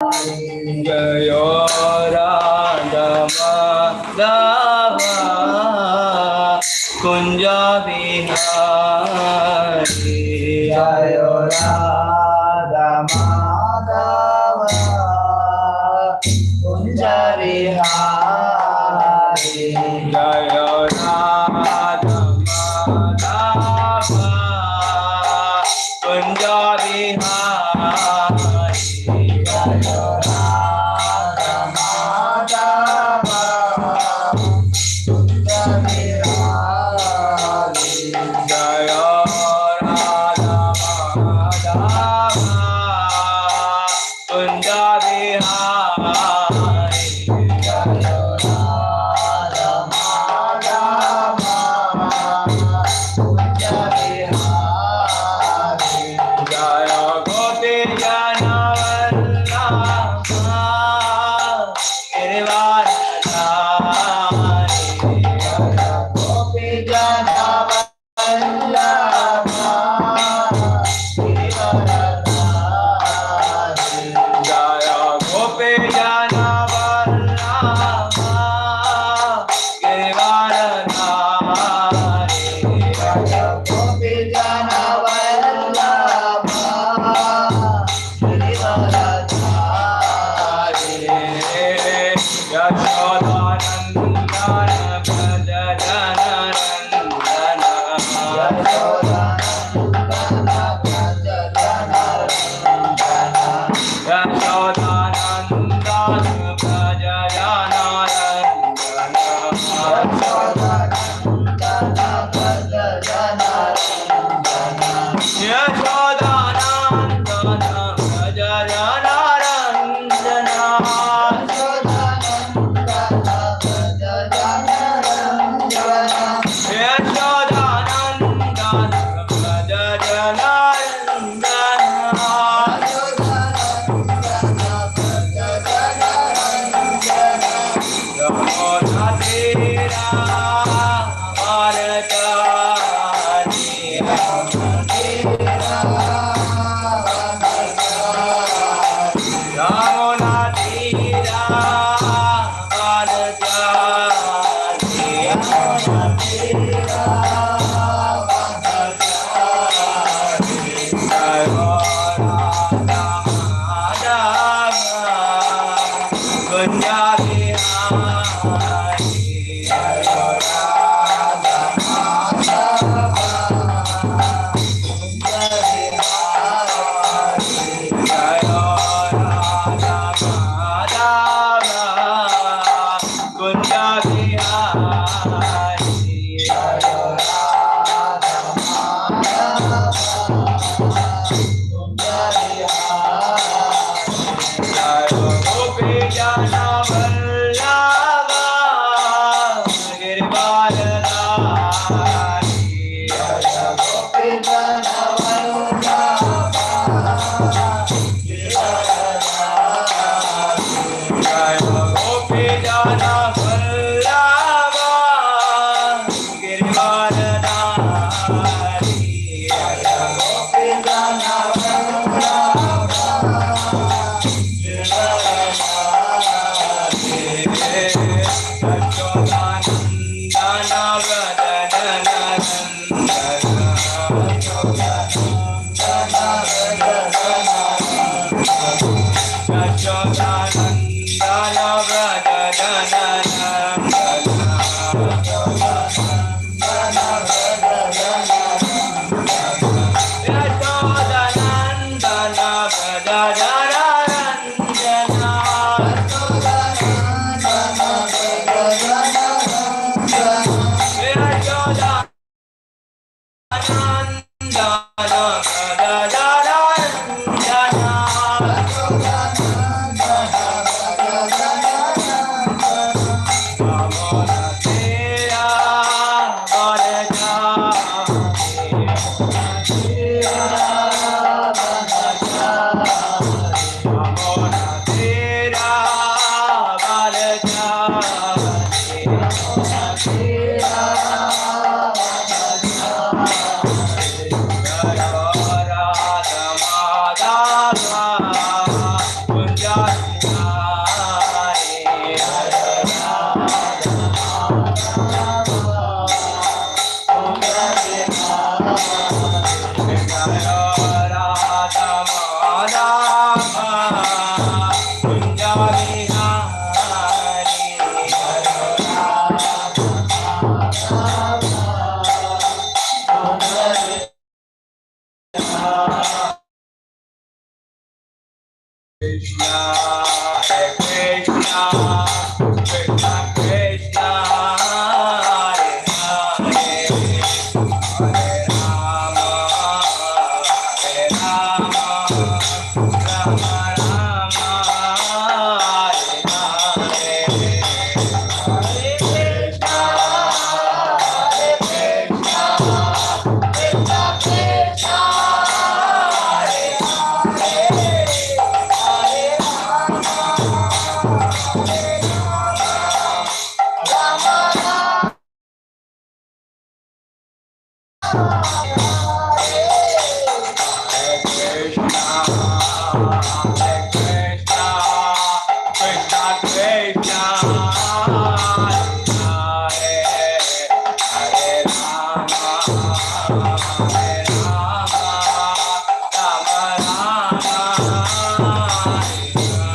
Jaya Radha Madhava Kunja Bihari. Jaya Radha Madhava Kunja Bihari. Jaya Radha Madhava Kunja Bihari. Jaya Radha Madhava Kunja Bihari. Jaya Radha Madhava Kunja Bihari. Jaya Radha Madhava Kunja Bihari. Jaya Gopi Jana Vallabha Girivardhari. Jaya Gopi Jana Vallabha Girivaradhari. Jaya Gopi Jana Vallabha Girivardhari. Jaya Gopi Jana Vallabha Girivaradhari. Yashodanandana Vraja Jananandana. Yashodanandana Vraja Jananandana. Yashodanandana Vraja Jananandana. Yashodanandana Vraja Jananandana. Yashodanandana Vraja Jananandana. Yashodanandana Vraja Jananandana. Yashodanandana Vraja Jananandana. Yashodanandana Vraja Jananandana. Yamuna Tera Vartani. Yamuna Tera Vartani. Jaya Radha Madhava Kunja Bihari. Jaya Radha Madhava Kunja Bihari. Jaya Gopi Jana Vallabha Girivardhari. Jaya Gopi Jana Vallabha Girivardhari. Yashodanandana Vraja Jananandana. Yashodanandana Vraja Jananandana. Yashodanandana Vraja Jananandana. Yashodanandana Vraja Jananandana. Hare Krishna, Krishna Krishna, Hare Hare, Hare Rama, Hare Rama, Rama Rama, Hare Hare. Hare Krishna, Hare Krishna, Krishna Krishna, Hare Hare, Hare Rama Rama Hare Krishna, Hare Krishna, Krishna Krishna, Hare Hare, Hare Rama, Hare Rama, Rama Rama, Hare Hare.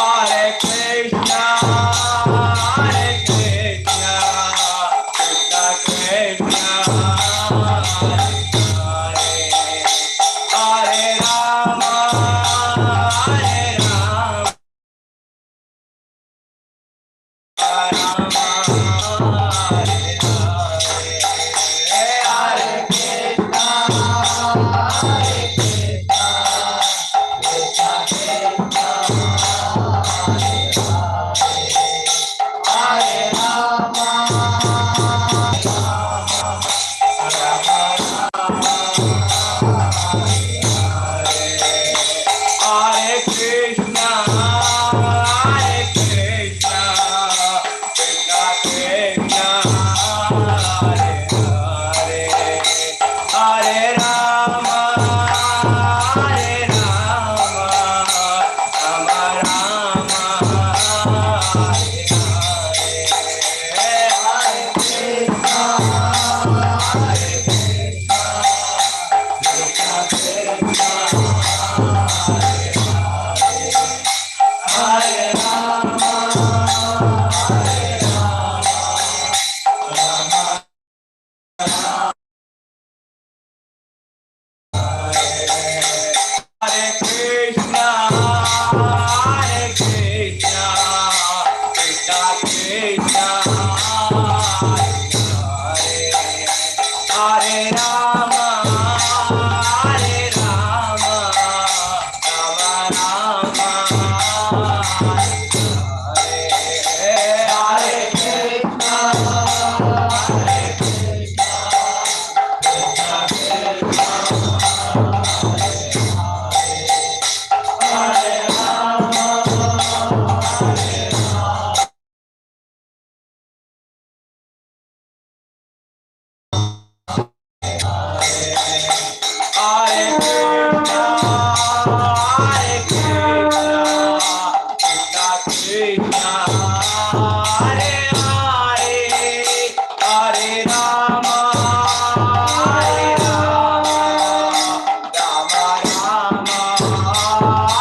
Hare Krishna, Hare Krishna, Krishna Krishna, Hare Hare, Hare Rama, Rama Rama, Hare Hare. Hare Krishna, Hare Krishna, Krishna Krishna, Hare Hare, Hare Rama, Hare Rama, Rama Hare Hare Krishna, Hare Krishna, Krishna Krishna, Hare Hare, Hare Rama, Hare Rama, Rama Rama, Hare Hare. Hare Krishna, Hare Krishna, Krishna Krishna, Hare Hare, Hare Rama, Hare Rama, Rama Hare Hare, Hare Krishna, Hare Krishna, Krishna Krishna, Hare Hare, Hare Rama, Rama Rama, Hare Hare. Hare Krishna, Hare Krishna, Krishna Krishna, Hare Hare, Hare Rama, Hare Rama, Rama Rama, Hare Hare. Hare Krishna, Hare Krishna, Krishna Krishna, Hare Hare, Hare Rama, Hare Rama, Rama Hare Krishna, Hare Krishna, Krishna Krishna, Hare Hare, Hare Rama, Hare Rama, Rama Rama, Hare Hare. Hare Krishna, Hare Krishna, Krishna Krishna, Hare Hare, Hare Rama, Hare Rama. Hare Krishna, Hare Krishna, Krishna Krishna, Hare Hare, Hare Rama, Hare Rama, Rama Rama,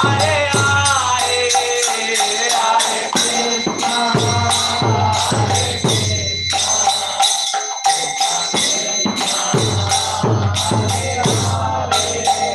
Hare Hare, Hare Krishna, Hare Krishna, Krishna Krishna, Hare Hare.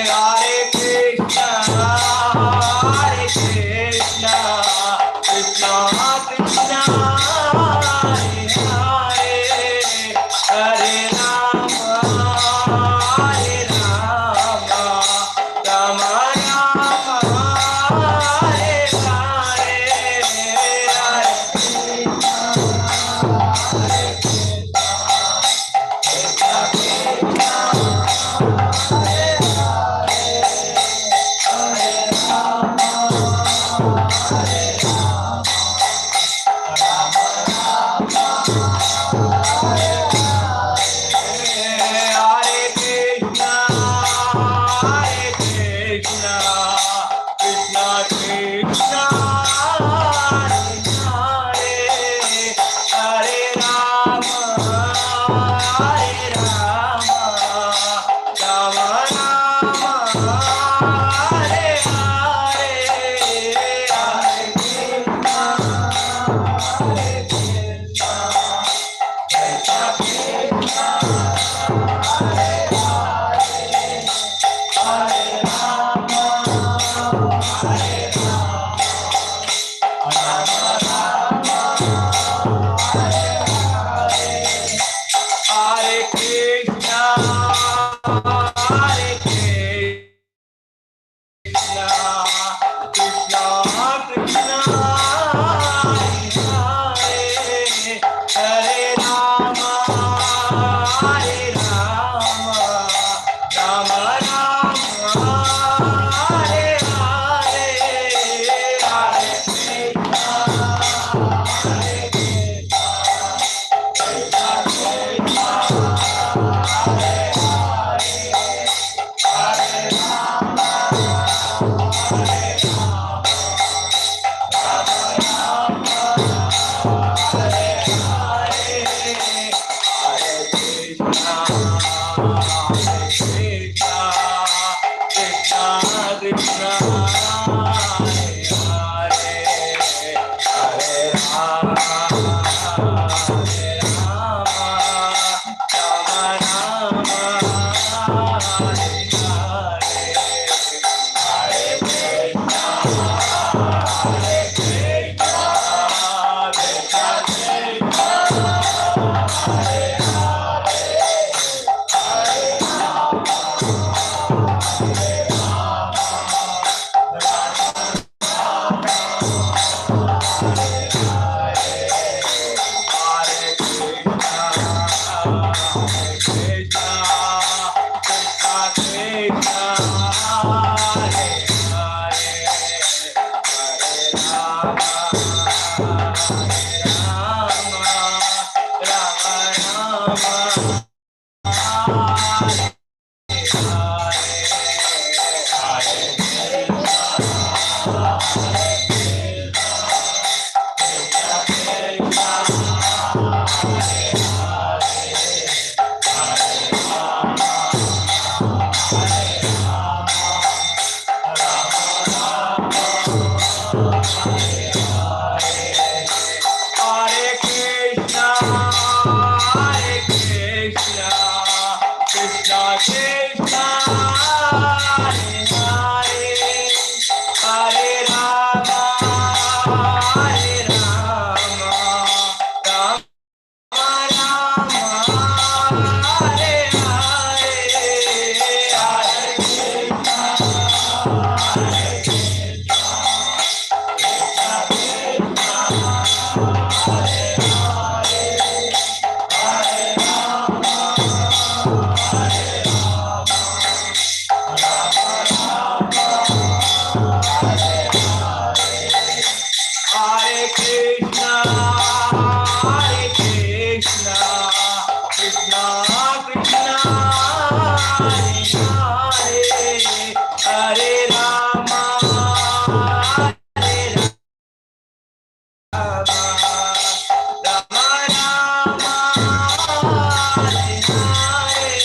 Hare Krishna, Hare Krishna, Hare Krishna, Hare Krishna, Krishna Krishna, Hare Hare, Hare Rama, Hare Rama, Rama Rama, Hare Hare, Hare Krishna, Hare Krishna, Krishna Krishna, Hare Hare, Hare Rama, Hare Rama, Rama Rama, Hare Hare, Hare Krishna, Hare Krishna, Krishna Krishna, Hare Hare, Hare Rama, Hare Rama, Rama Rama, Hare Hare, Hare Krishna, Hare Krishna, Krishna Krishna, Hare Hare, Hare Rama, Hare Rama, Rama Rama, Hare Hare, Hare Krishna, Hare Krishna, Krishna Krishna, Hare Hare, Hare Rama, Hare Rama, Rama Rama, Hare Hare, Hare Krishna, Hare Krishna, Krishna Krishna, Hare Hare, Hare Rama, Hare Rama, Rama Rama, Hare Hare. Hare Krishna, Hare Krishna, Krishna Krishna, Hare Hare, Hare Rama, Hare Rama, Rama Rama, Hare Hare, Hare Krishna, Hare Krishna, Krishna Krishna, Hare Hare, Hare Rama, Hare Rama, Rama Rama, Hare Hare. Hare Krishna, Hare Krishna, Krishna Krishna, Hare Hare, Hare Rama, Hare Rama, Rama Rama, Hare Hare,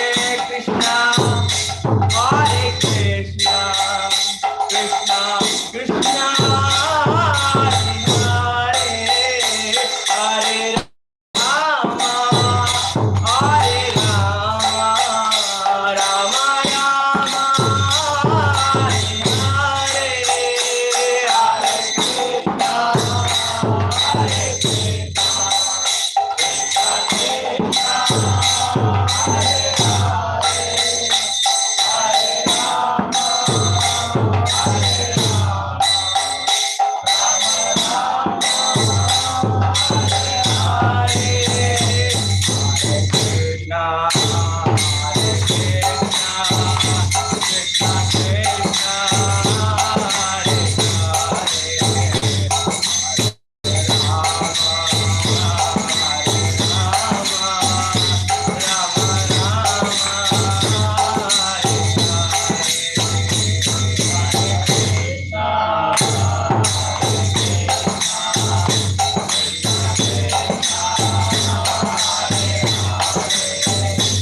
Hare Krishna, Hare Krishna, Krishna Krishna, Hare Hare, Hare Rama, Hare Rama, Rama Rama, Hare Hare, Hare Krishna, Hare Krishna, Krishna Krishna, Hare Hare, Hare Rama, Hare Rama, Rama Rama, Hare Hare, Hare Krishna, Hare Krishna, Krishna Krishna, Hare Hare, Hare Rama, Hare Rama, Rama Rama, Hare Hare. Hare Krishna, Hare Krishna, Krishna Krishna, Hare Hare, Hare Rama, Hare Rama, Rama Rama, Hare Hare. Hare Krishna, Hare Krishna, Krishna Krishna, Hare Hare.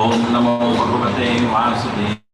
Om ನಮೋ ಭಗವತೆ ವಾಸುದೇವ.